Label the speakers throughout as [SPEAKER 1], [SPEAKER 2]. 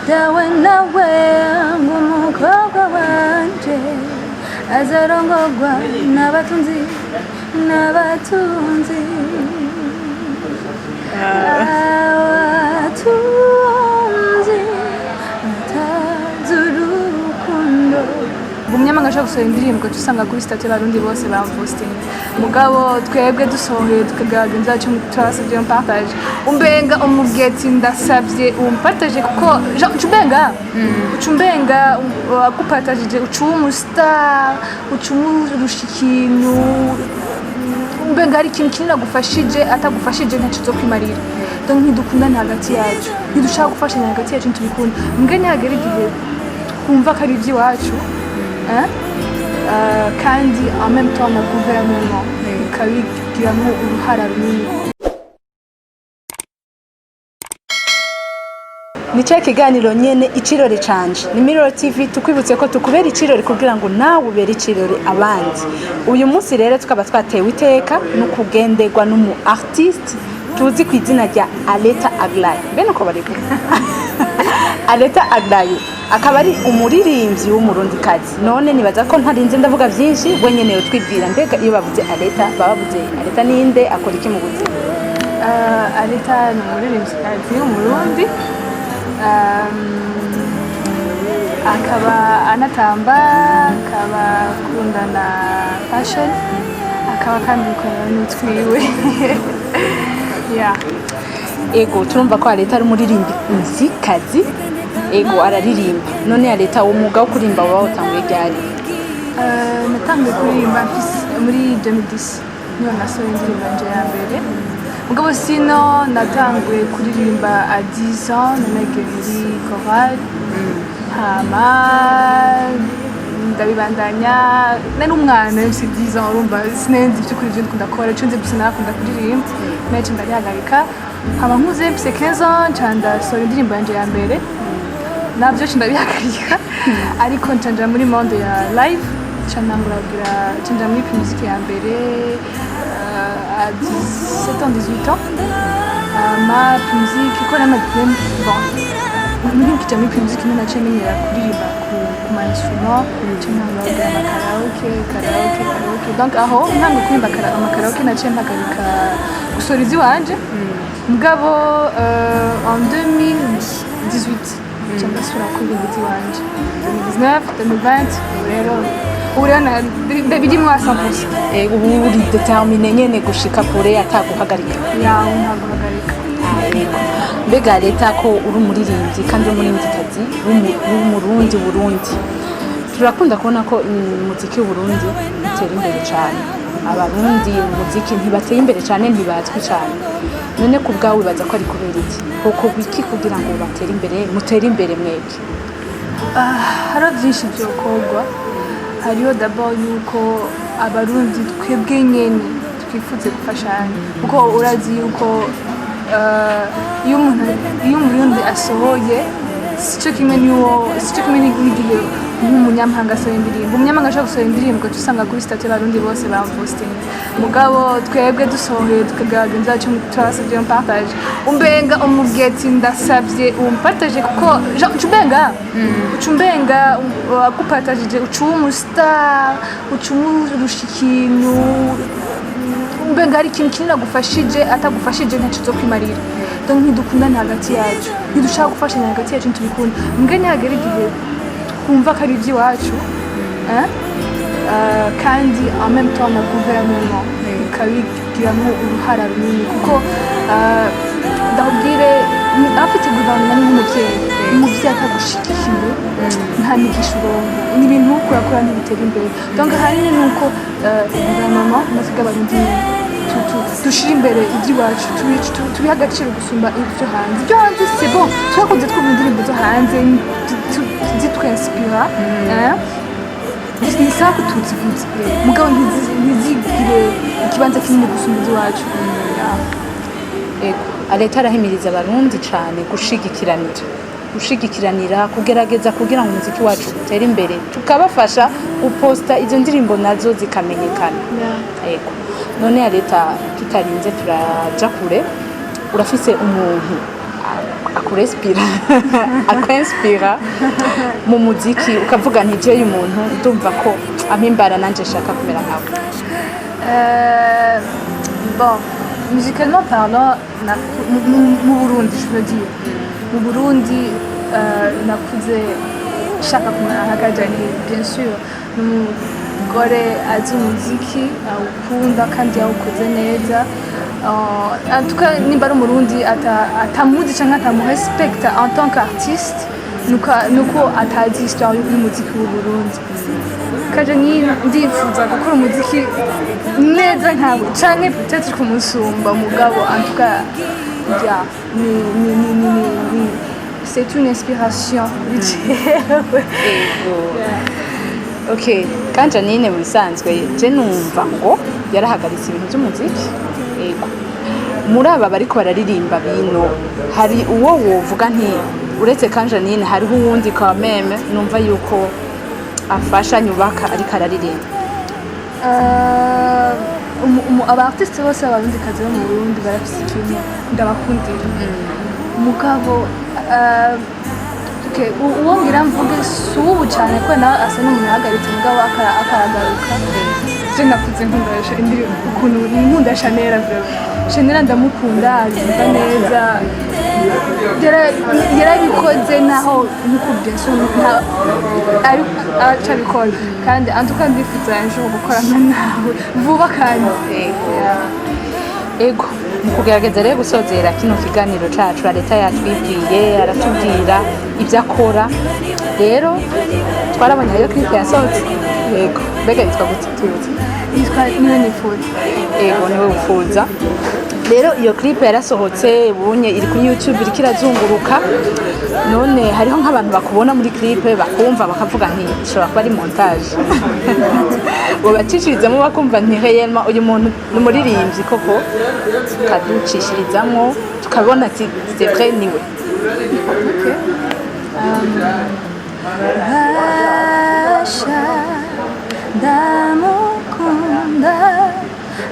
[SPEAKER 1] Dawe nawe ngo umukobwa wanje azarongorwa n'abatunzi, n'abatunzi, abatunzi batazi urukundo. Umunyamahanga ashobora gusohora indirimbo, ugaca usanga kuri statut y'Abarundi bose bamupostinze. Mugabo twebwe dusohoye, tukagaragaza zacu, turabasabye partage. Umbenga umubwiye ati: "Ndasabye umpartage," kuko genre ucumbenga agupartagije uca uba umustar, uca umurusha ikintu. Umbenga hari ikintu kinini agufashije, atagufashije ntacyo zo kwimarira. Donc ntidukundana hagati yacu, ntidushaka gufashanya hagati yacu, ntitubikunda. Mbwe ntihagera igihe twumva ko ari iby'iwacu, hein? Kandi en même temps na gouvernement ikabigiramo uruhara runini.
[SPEAKER 2] Ni cya kiganiro nyene, Icirori canje, ni Mirror TV. Tukwibutse ko tukubera icirori kugira ngo nawe ubere icirori abandi. Uyu munsi rero tukaba twatewe iteka no kugenderwa n'umu artiste tuzi ku izina rya Aleta Aglayo. Bene uko barivuga, Aleta Aglayo, akaba ari umuririmbyi w'Umurundikazi. None nibaza ko ntarinze ndavuga byinshi, we nyene yotwibwira. Mbega iyo bavuze Aleta, baba bavuze Aleta ninde, akora iki mu buzima?
[SPEAKER 1] Aleta ni umuririmbyikazi w'Umurundi, akaba anatamba, akaba akunda na fashion, akaba kandi yikorera n'utwiwe, yeah.
[SPEAKER 2] Ego, turumva ko Aleta ari umuririmbyikazi. Ego, araririmba. None Aleta, uwo mwuga wo kuririmba waba watanguye ryari?
[SPEAKER 1] Natanguye kuririmba muri 2010, niho nasohoye indirimbo yanje ya mbere. Mugabo sino natanguye kuririmba à 10 ans, nanagiye muri chorale, hama ndabibandanya. Nari umwana mfise 10 ans, urumva sinari nzi ivy'ukuri ivyo ndiko ndakora. Ico nzi gusa, narakunda kuririmba, naco ndabihagarika. Hama nkuze mfise 15 ans, nca ndasohora indirimbo yanje ya mbere, navyo nca ndabihagarika. Ariko nca nja muri monde ya live, nca ntangura kugira, nca nja muri musique ya mbere à 17 ans, 18 ans. Ma musique ko namaze, bon, nkikija muri musique niho naciye menyera kuririmba ku ma instrument, nca ntangura kugira ama karaoke, karaoke, karaoke. Donc aho ntanguye kuririmba ama karaoke, naciye mpagarika gusohora iziwanje. Mugabo en 2018 nca ndasubira kuririmba iziwanje, 2019, 2020. Ubu rero ndabirimwo à 100%.
[SPEAKER 2] Ubu uri déterminée nyene gushika kure, ataguhagarika.
[SPEAKER 1] Yawe, ntabwo hagarika.
[SPEAKER 2] Yego. Mbega Aleta, ko uri umuririmbyi kandi uri umuririmbyikazi w'Umurundi, Burundi, turakunda kubona ko umuziki w'Uburundi utera imbere cyane. Abarundi umuziki ntibateye imbere cyane, ntibazwi cyane. None ku bwawe wibaza ko ari kubera iki? Hokorwa iki kugira ngo batere imbere, mutere imbere mwebwe?
[SPEAKER 1] Hariho byinshi byokorwa. Hariho d'abord yuko Abarundi twebwe nyene twifuze gufashanya, kuko urazi yuko iyo umuntu, iyo Umurundi asohoye, sico kimwe n'uwo, sico kimwe n'igihe nk'umunyamahanga asohoye indirimbo. Umunyamahanga ashobora gusohora indirimbo, ugaca usanga kuri statut y'Abarundi bose bamupostinze. Mugabo twebwe dusohoye, tukagaragaza zacu, turabasabye partage. Umbenga umubwiye ati: "Ndasabye umpartage," kuko genre ucumbenga agupartagije uca uba umustar, uca umurusha ikintu. Umbenga hari ikintu kinini agufashije, atagufashije ntacyo zo kwimarira. Donc ntidukundana hagati yacu, ntidushaka gufashanya hagati yacu, ntitubikunda. Mbwe ntihagera igihe twumva ko ari iby'iwacu, hein? Kandi en même temps na gouvernement ikabigiramo uruhara runini, kuko ndakubwire, afite guverinoma ni nk'umubyeyi. Umubyeyi atagushigikiye nta migisha uronka, ni ibintu kurakora ntibitera imbere. Donc ahanini ni uko guverinoma natwe Abarundi dushira imbere iby'iwacu, tubihe agaciro gusumba ibyo hanze. Ibyo hanze, c'est bon, twakunze twumva indirimbo zo hanze zitwinspira, hein? Ni sawa ko tuzivuze, mugabo ntizigire ikibanza kinini gusumba iby'iwacu. Yeah.
[SPEAKER 2] Ego, Leta arahimiriza Abarundi cyane gushigikiranira, kugerageza kugira ngo umuziki wacu utere imbere, tukabafasha guposta izo ndirimbo nazo zikamenyekana. Ego. None ya Leta, tutarinze turaja kure, urafise umuntu Akurespira, akwinspira mu muziki, ukavuga nti: "Jewe umuntu ndumva ko ampimbara, nanje nshaka kumera nkawe"?
[SPEAKER 1] Bon, musicalement parlant, mu Burundi, je veux dire, mu Burundi, nakuze nshaka kumera nka Kajani, bien sûr. Ni umugore azi umuziki, awukunda kandi yawukoze neza. En tout cas, nimba ari Umurundi atamuzi canke atamurespekta en tant qu'artiste, nuko atazi histoire y'umuziki w'u Burundi. Kaje ni ndifuza gukora umuziki neza nkawe canke peut-être kumusumba, mugabo en tout cas, yeah, ni ni ni ni ni, ni c'est une inspiration kuri jewe.
[SPEAKER 2] Okay, kandi Janine mu bisanzwe je numva ngo yarahagaritse ibintu by'umuziki. Yego, muri aba bariko bararirimba bino, hari uwo wovuga nti: "Uretse kan Janine, hariho uwundi quand même numva yuko afasha, nyubaka, ariko araririmba"?
[SPEAKER 1] Aba artiste bose b'Abarundikazi bo mu Burundi barafise ikintu ndabakundira, mugabo okay, uwo ngira mvuge si ubu cyane, ko nawe asa n'umuntu yahagaritse, mugabo akaragaruka. Je nakuze nkunda indirimbo, ukuntu nkunda Chanel, vraiment Chanel ndamukunda, aririmba neza. Yarabikoze naho nkuko bien sûr aracabikora, kandi en tout cas ndifuza un jour gukorana nawe vuba kandi.
[SPEAKER 2] Ego. Ego, mu kugerageza rero gusozera kino kiganiro cacu, leta yatwibwiye, aratubwira ibyo akora. Rero twarabonye ayo clip yasohotse. Yego, mbega yitwa gute, twibutse?
[SPEAKER 1] Yitwa Niwe Nifuza.
[SPEAKER 2] Ego, Niwe Wifuza. Rero iyo clip yarasohotse, ubunye iri kuri YouTube, iriko irazunguruka. None hariho nk'abantu bakubona muri clip, bakumva, bakavuga nti: "Ishobora kuba ari montage." Bobacishirizamo bakumva nti: "Réellement uyu muntu ni umuririmbyi koko." Tukaducishirizamo tukabona ati: "C'est vrai, niwe."
[SPEAKER 1] Basha ndamukunda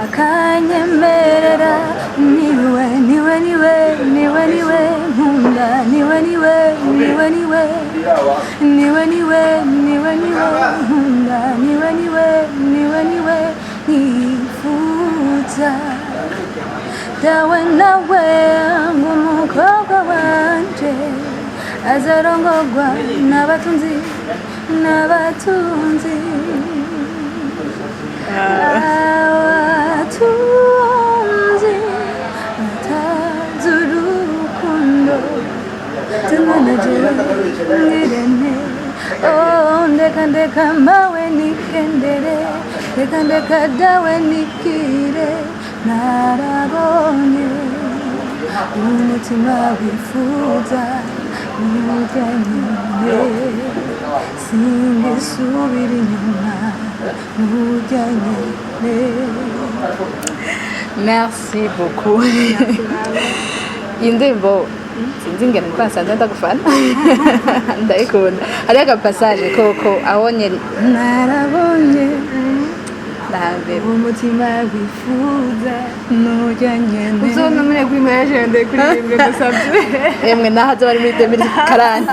[SPEAKER 1] akanyemerera, niwe, niwe, niwe, niwe, niwe nkunda, niwe, niwe, niwe, niwe, niwe, niwe, niwe, niwe nkunda, niwe, niwe, niwe, niwe nifuza. Dawe nawe ngo umukobwa wanje azarongorwa n'abatunzi, n'abatunzi, abatunzi batazi urukundo. Tumwana jewe ngirente, oh, ndeka, ndeka mawe nikendere, ndeka, ndeka dawe nikire. Narabonye umutima wifuza urya nyine, singisubira inyuma n'urya nyine.
[SPEAKER 2] Merci beaucoup. Iyi ndirimbo sinzi ingene twasanze ndagufana, ndayikunda. Hariho agapassage koko abonye narabonye ndahambere.
[SPEAKER 1] Umutima wifuza
[SPEAKER 2] n'urya nyene.
[SPEAKER 1] Uzonumire kuri mariage kuririmba, ndasabye.
[SPEAKER 2] Emwe, naho azoba ari muri 2040.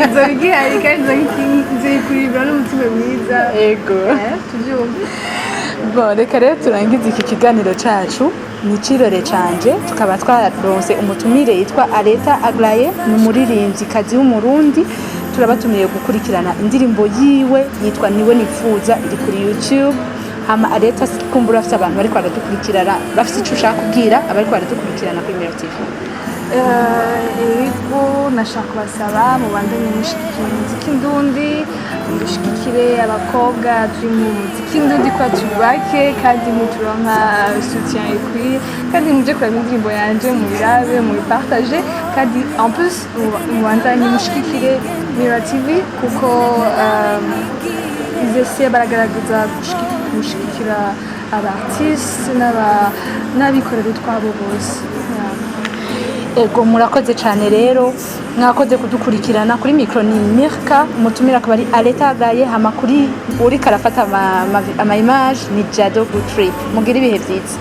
[SPEAKER 1] Izo igihari kandi nzoyikuririmbira n'umutima mwiza.
[SPEAKER 2] Ego.
[SPEAKER 1] Tubyumve.
[SPEAKER 2] Bon, reka rero turangize iki kiganiro cacu, ni Icirore canje. Tukaba twaronse umutumire yitwa Areta Aglaye, ni umuririmvyikazi w'Umurundi. Turabatumiye gukurikirana indirimbo yiwe yitwa Niwe Nifuza, iri kuri YouTube. Hama Areta, kumbura afite abantu bariko baradukurikirana, bafite ico ushaka kubwira abariko baradukurikirana kuri Mirror TV?
[SPEAKER 1] Ego, nashaka kubasaba mubandanye mushigikira umuziki ndundi, mudushigikire abakobwa turi mu muziki ndundi, kwa turi bake kandi muturonka soutien ikwiye. Kandi muje kuraba indirimbo yanje, mubirabe, mubipartage. Kandi en plus mubandanye mushigikire Mirror TV, kuko ils essaient, baragerageza gushigikira aba artiste n'abikorera utwabo bose. Yeah.
[SPEAKER 2] Ego, murakoze cyane. Rero mwakoze kudukurikirana. Kuri mikro ni Mirka, umutumira akaba ari Aleta Agaye, hama kuri uri karafata ama image ni Jado Good Trip. Mugira ibihe byiza.